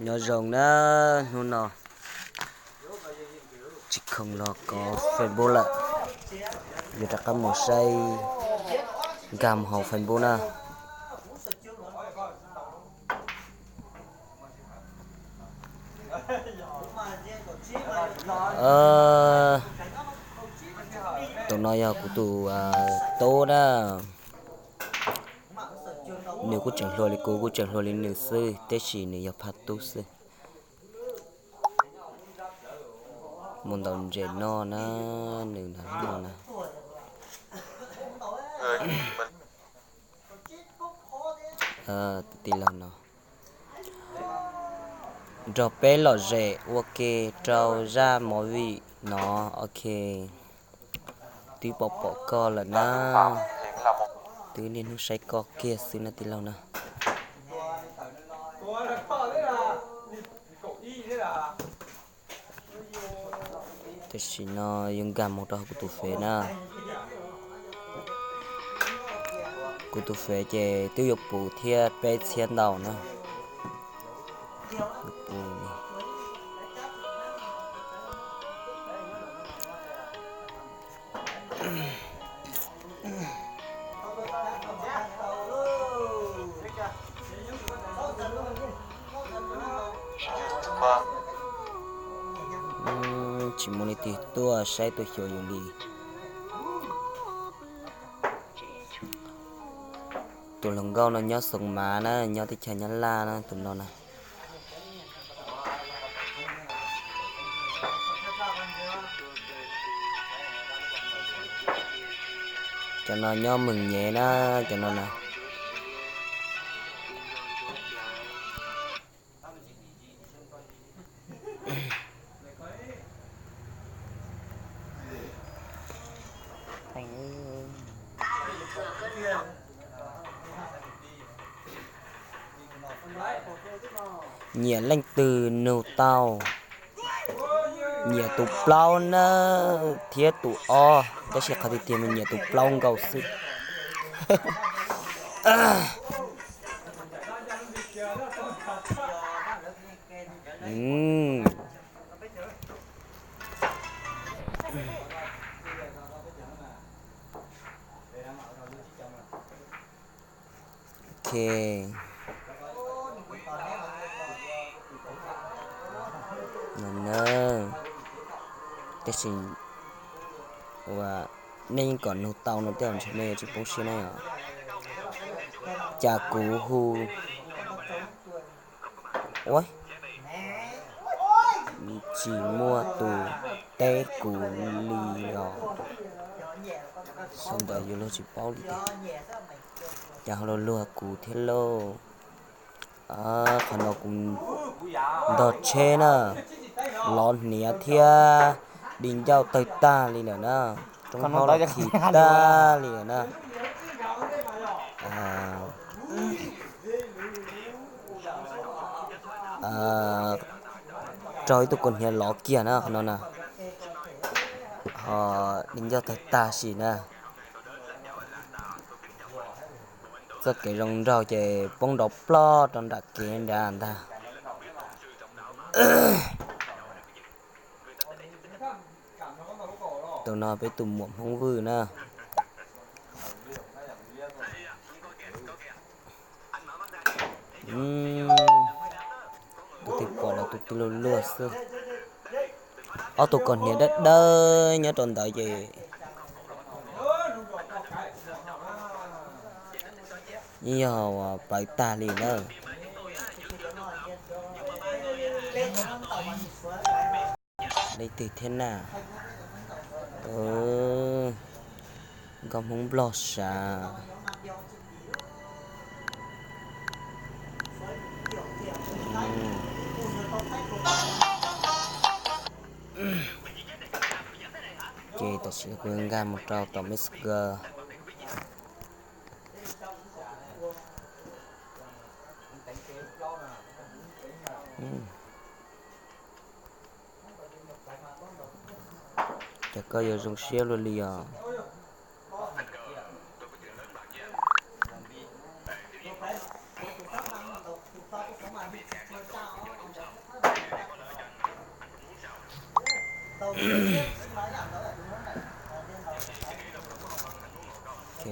Nyob zoo na, hnub no tsis khoom los kov Facebook lawm, yuav rov qab mus saib nkag mus hauv Facebook na. Tus no yog kuv tus tub na. Nws kuj tseem hluas li kuv, kuj tseem hluas li nws xwb, tab sis nws yog phaj tub xwb. Mus ntaus ntses noj na, nws ntaus no na. Tij laug no nrog peb lom zem ua ke rau zaj movie no, ok. Twb pom pom koj lawm na, twb niaj hnub saib koj kiag xwb na tij laug na. Tam sim no yuav nkag mus rau kuv tus Fev na. Kuv tus Fev ces twb yuav puv thiab peb txhiab ntau na. Tsis muaj leej twg tuaj saib tuaj xyuas yus li. Tus hluas nkauj no nyob Xoo Mav na, nyob teb chaws Nyab Laj na, tus no na. Cov no nyob Mws Nyem na, cov no na. Nyiam leej twg nug tau. Nyiam tus plaub na, thiab tus ob, tab sis qhov tiag tiag mas nyiam tus plaub nkaus xwb. Ok. No na. Tab sis uas nej yeej kom nug tau no tej zaum ntshe nej yuav tsis poob siab na yom. Cas kuv hu ua tsis muaj tus teb kuv li os. Sawv ntawd yuav luag tsis paub li tiag. Cas ho luag luag kuv thiab lauj. Qhov no kuv ntog tsheb na, lov hniav thiab di ncauj tawg tag li lawm na. Roob hlob los khi tag li lawm na. Raug ib tug kaus hniav lov kiag na qhov no na. Ho di ncauj tawg tag sim na. Txoj kev zoo nraug ces poob nrov ploj rau nram kev nrad ntag. Tus no peb tus muam Hmoob Vwj na. Tus twg pom los tus twg luag luag xwb. Ob tug kaus hniav dawb dawb nyob rau ntawd ces yeej yog pawv tag li na. Leej twg thiab na? Nkauj Hmoob Nplog sav. Ces tam sim no kuv nkag mus rau tom Messenger. Cas koj yuav zoo siab luaj li os? Ok.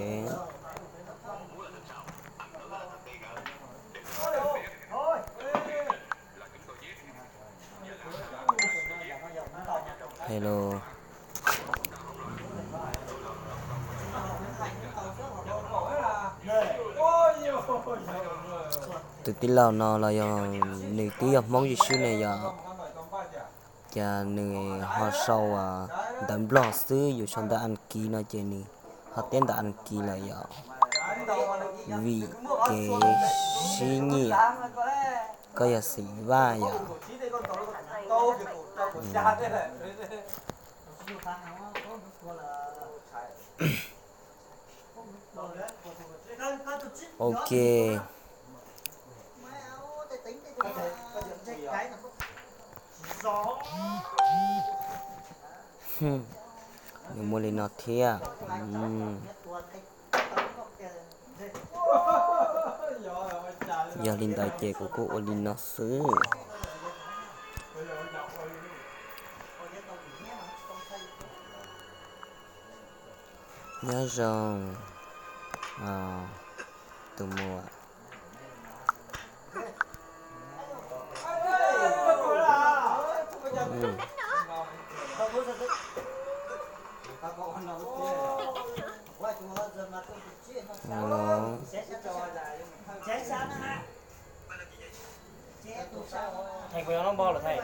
Hello. Tus tij laug no los yog nws twb yog Hmoob Yexus ne yom. Ces nws ho sau ntawv Nplog xwb, yus sau ntawv Askiv no ces nws ho teb ntawv Askiv lawm yom. Vim kev sib nyiam, koj yog xeem Vaj yom. Ok. Nws muaj li no thiab. Yog li ntawd ces kuv kuj ua li no xwb. Nyob zoo, tus muam. Hello. Thầy, quần áo nó bo rồi thầy.